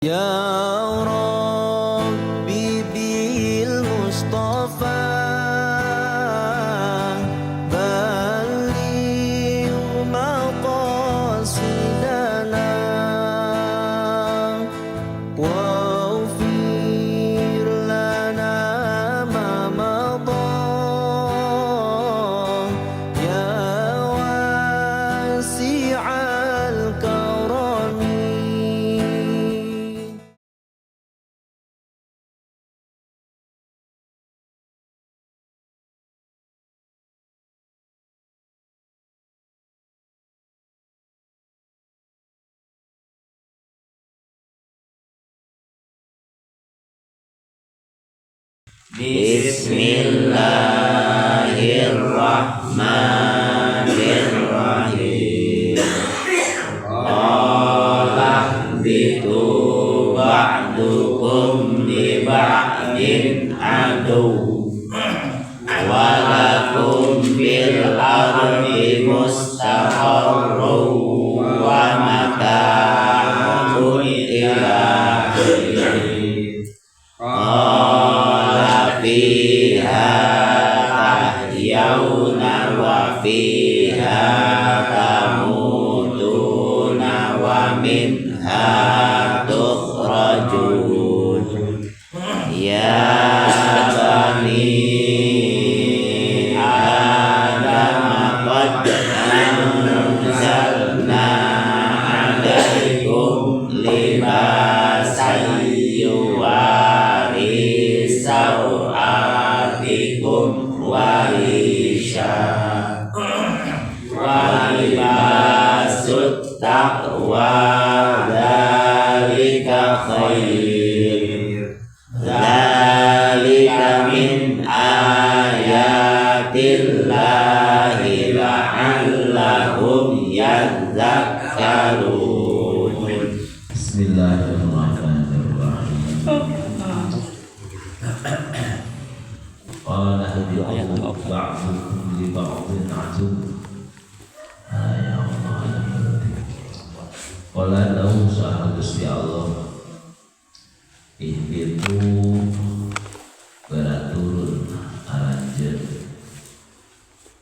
Ya Rabbi bil Mustafa balligh maqasidana waghfir lana ma madha ya wasi'al karami. Bismillahirrahmanirrahim. Qala bitu ba'dukum li ba'din adu wa lakum fil ardi mustaqarrun wa mata'un ila hin. Qala fiha tahyawna wa fiha tamutuna wa minha tukhrajun. Ya bani Adam qad anzalna 'alaikum libasan yuwari sawatikum wa risha wa libasut taqwa dzalika khair dzalika min ayatillahi la'allahum yadhakkarun. Bismillahirrahmanirrahim. Qala ihbitu ba'dukum li ba'din adu. Ya Allah. Qala lahu saha Gusti Allah. Ihbitu geura turun aranjeun.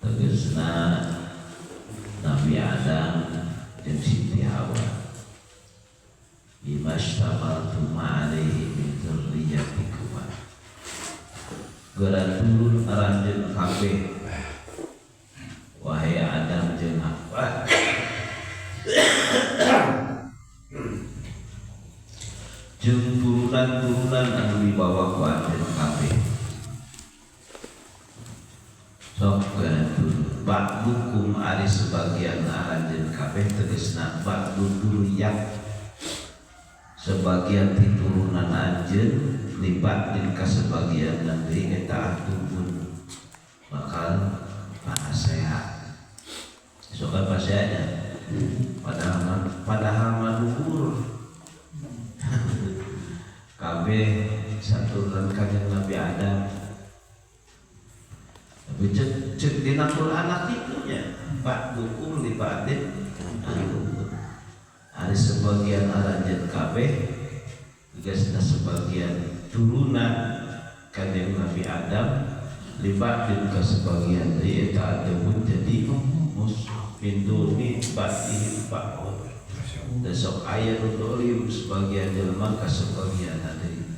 Tegasna Nabi Adam jeung Siti Hawa. Bimashtamaltum alaihi min dzurriyyatikum. Geura turun aranjeun kabeh wahai Adam jeung Hawa. Jeung turunan-turunan anu dibawa ku anjeun kabeh. Sok geura turun ba'dukum ari sebagian aranjeun kabeh tegasna ba'du dzurriyyah, sebagian ti turunan anjeun libat din ka sebagian deui eta atubun bakal paseha. Soka paseanya padahal mah duhur. Kabeh saturunan kanjeng Nabi Adam. Tapi cek dina Quran kitu nya ba'dukum li ba'din adu. Ari sebagian aranjeun kabeh tegasna sebagian turunan kanjeng Nabi Adam libat din ka sebagian deui eta adebun jadi musuh min duni ba'dihim ba'd. Da sok aya nu dolim sebagian jelema ka sebagian deui.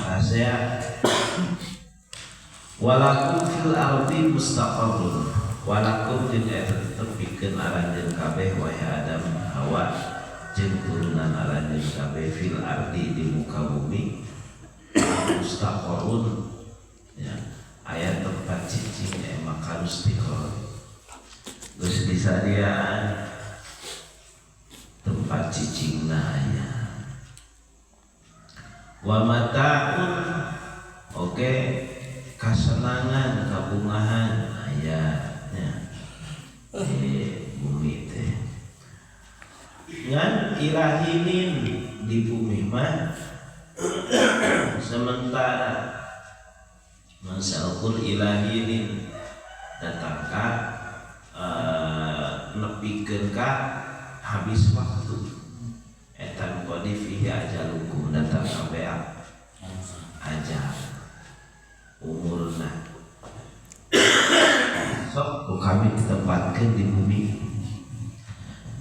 Asea walakum fil ardi mustaqarrun. Walakum jeung eta tetep pikeun aranjeun kabeh wahai Adam Hawa jeung turunan aranjeun kabeh fil ardi di muka bumi mustaqarrun, ya aya tempat cicing makan istiqrar. Geus disadiaan tempat cicingna aya. Wa mataun oke kasenangan kabungahan aya nya di bumi teh. Ngan ilahinin di bumi mah sementara masalkur ilahinin datang ka nepikeun ka habis waktu. Qadi fihi ajalukum datang sampai ajal umurna. Sok ku kami ditempatkeun di bumi,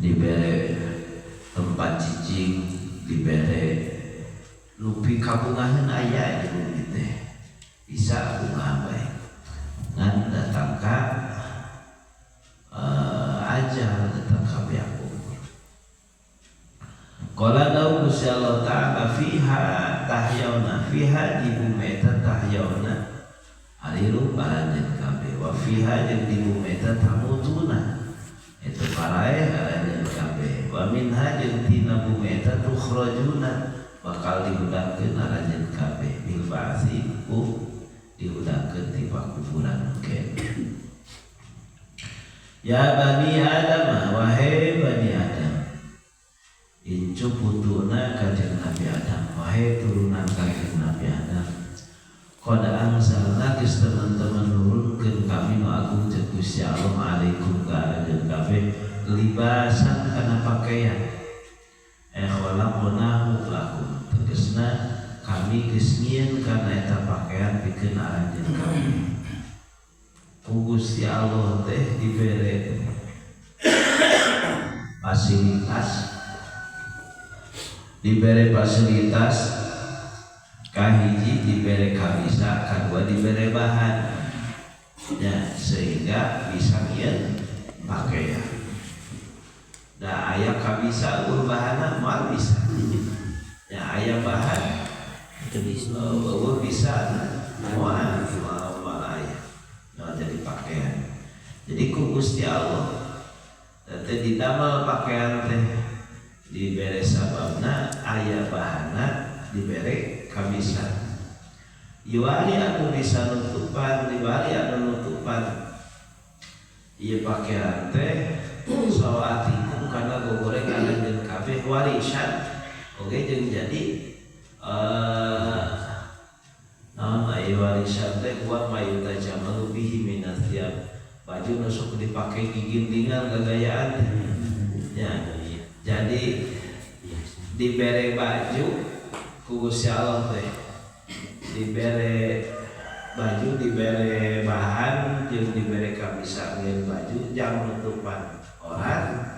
dibere tempat cicing, dibere lupi kabungahan aya di bumi teh bisa bunga bae ngan datang ka ajal datang ka beak umur. Qala lahu Gusti Allah ta'ala fiha tahyauna fiha di bumi eta tahyauna hariru baranjeun kabeh wa fiha jeung di bumi eta tamutuna itu paraeh aranjeun kabeh wa minha jeung tina bumi eta tukhrajuna bakal dihudangkeun aranjeun kabeh bil ba'si ku dihudangkeun ti pakuburan engke. Ya bani Adam, wahai bani Adam, incu putuna kanjeng Nabi Adam, wahai turunan kanjeng Nabi Adam, qad anzalna geus teman-teman nurunkeun kami nu agung jeung Gusti Allah alaikum ka aranjeun kabeh libasan kana pakaian khalaqnahu lakum tegasna kami geus nyieun kana eta pakaian pikeun aranjeun kabeh. Ku Gusti Allah teh dibere fasilitas, dibere fasilitas kahiji dibere kabisa, kadua dibere bahan ya, sehingga bisa nyieun pakaian. Da aya kabisa eueuh bahanna moal bisa. Ya aya bahan itu bisa. Eueuh bisa moal moal aya. Nah, jadi pakaian. Jadi ku Gusti Allah teh didamel pakaian teh dibere sababna aya bahanna dibere kabisa. Iwali anu bisa nutupan, iwali anu nutupan ieu pakaian teh sawatikum kana gogoreng aranjeun kabeh warisan oge jeung jadi naon aya warisan teh buat mayuta jamalu bihi minathiab baju nu sok dipake gigindingan gagayaan ya. Jadi dibere baju ku Gusti Allah teh dibere baju, dibere bahan jeung dibere kabisa ngieun baju jang nutupan orang,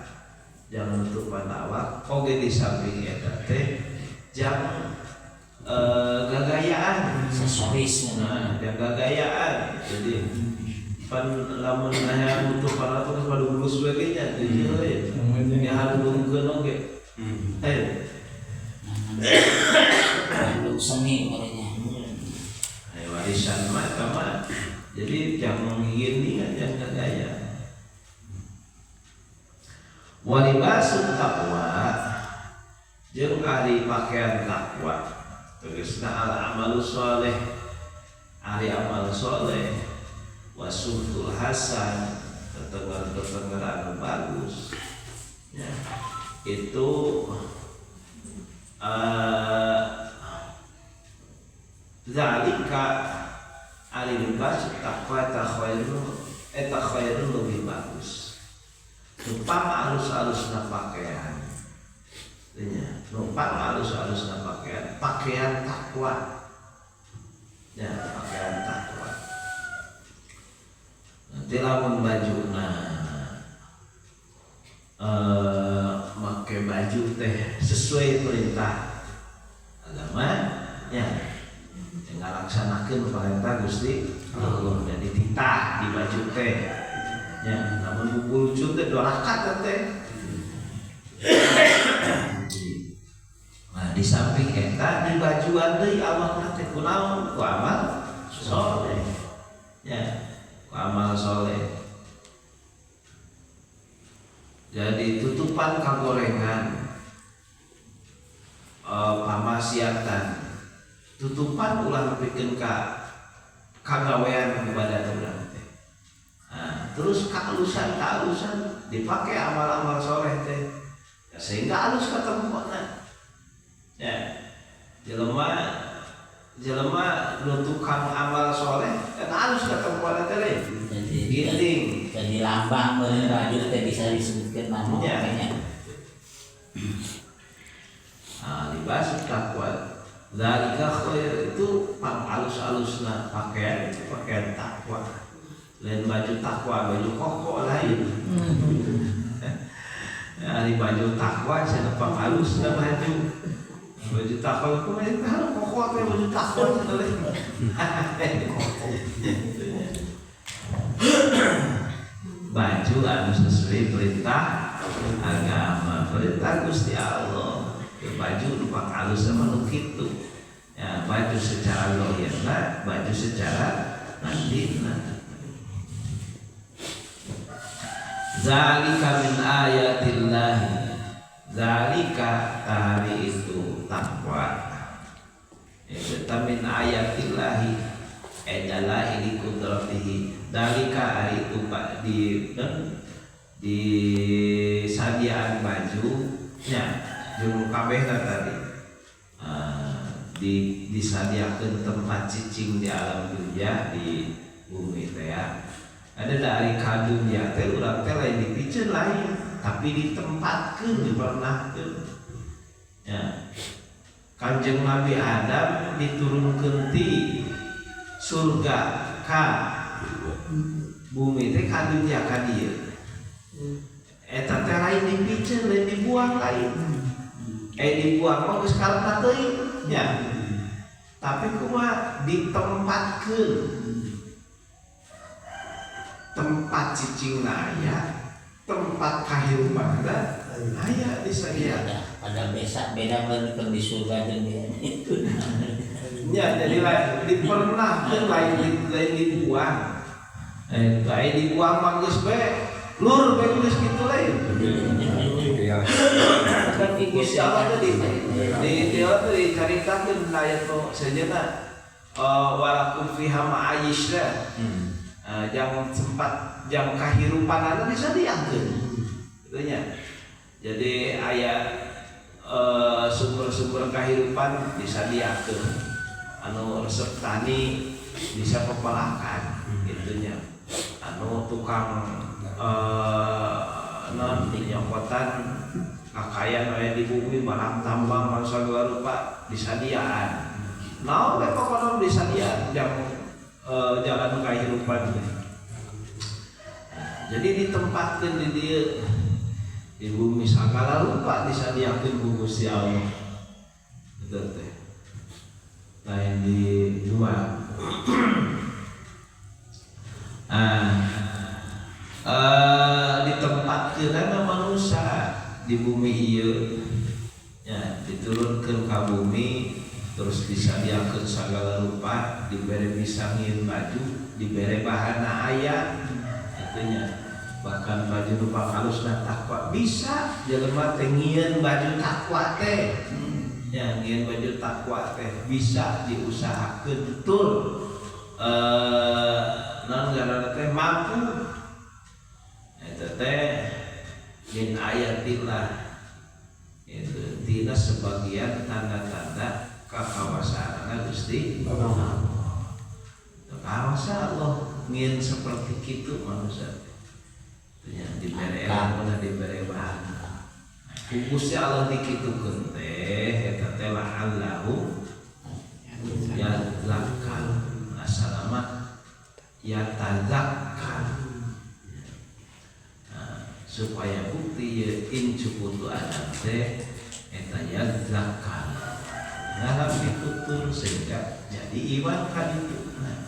jang nutupan awak oge di samping eta teh jang gagayaan aksesoris. Nah, jang gagayaan. Jadi pan lamun aya nutupan atau geus pada bulus sebagainya jadi euy nya halungkeun oge. Ayo. Lu seni merenya. Warisan mah mah. Jadi jangan menggigini kan jangan gaya. Walibasut taqwa jeung ari pakaian takwa. Tegasna al amalu soleh, ari amal soleh, wasumtul hasan, tetengger-tetengger anu bagus. Ya, itu zalika ari libas taqwa ta khairun eta khairun lebih bagus. Numpang alus-alusna pakaian. Nya, numpang alus-alusna pakaian, pakaian takwa. Ya, pakaian takwa. Nanti lamun bajuna make baju teh sesuai perintah agama ya. Ngalaksanakeun perintah Gusti Allah jadi titah di baju teh ya, namun bubulucun teh dua rakaat teh. Nah, di samping eta di bajuan deui awakna teh kunaon ku amal soleh ya, ku amal soleh. Jadi tutupan kagorengan pamasiatan tutupan ulah nepikeun ka kagawean ku badan urang teh. Nah, terus kaalusan-kaalusan dipake amal-amal soleh teh. Ya, sehingga alus katempona. Ya. Jelema jelema nu tukang amal soleh kan alus katempona teh leuh. Giting. Jadi lambang meureun baju teh bisa disebutkeun nama Ya. kayaknya. Nah, Walibas taqwa dzalika khair, itu pang alus-alusna pakaian itu pakaian takwa. Lain baju takwa, baju koko lain. Ari baju takwa cenah pang alusna baju. Baju takwa itu mah koko teh baju takwa cenah lain. Baju anu sesuai perintah agama, perintah Gusti Allah. Baju nu alus sama nu kitu. Ya, baju secara zahirna, baju secara batinna. Zalika min ayatillah. Zalika tari itu takwa. Itu min ayatillahi adalah ini kudratihi. Zalika itu pak di sadiaan baju nya jeung kabehna tadi disadiakeun tempat cicing di alam dunia di bumi teh ya. Ada dari kadunya teh urang teh lain dipiceun lain tapi ditempatkeun dipernahkeun ya. Kanjeng Nabi Adam diturunkeun ti surga ka bumi teh kadunya ka dieu. Eta teh lain dipiceun lain dibuang lain. Dibuang mah geus karepna teuing nya. Tapi kumaha ditempatkeun. Tempat cicingna aya, tempat kahirupanna aya disadia. Ada besa beda meureun di surga jeung di itu. Nya jadi lain dipernahkeun lain dibuang. Lain dibuang mah geus bae lur bae geus kitu lain. Kan Gusti Allah tadi di Allah tadi caritakeun ayat nu sejenna walakum fiha ma'ayisha. Jangan sempat jang kahirupanana disadiakeun. Kitu nya. Jadi aya sumber-sumber kahirupan disadiakeun. Anu resep tani bisa pepelakan kitu nya. Anu tukang non nyokotan kakayaan aya di bumi barang tambang bangsa segala rupa disadiaan. Naon we pokona disadiaan jang jalan kahirupan teh. Jadi ditempatkeun di dieu di bumi sagala rupa disadiakeun ku Gusti Allah. Eta teh. Lain di luar. Ditempatkeunana manusia di bumi ieu ya, diturunkeun ka bumi terus disadiakeun sagala rupa, dibere bisa ngieun baju, dibere bahana aya kitu nya. Bahkan baju rupa halusna takwa bisa jelema teh ngieun baju takwa teh. Ya, ngieun baju takwa teh bisa diusahakeun tur naon ngaranna teh mampu. Eta teh min ayatillah, itu tina sebagian tanda-tanda kekawasaanna Gusti Allah. Kawasa Allah ngieun seperti kitu manusia teh. Nya dibere ilmu, dibere bahan. Ku Gusti Allah dikitukeun teh eta teh la'allahu yadzakkar. Asalama yatazakkar. Supaya bukti ye in cukutu adam teh eta yadzakkar. Ngalap ditutur sehingga jadi iman kan itu. Nah,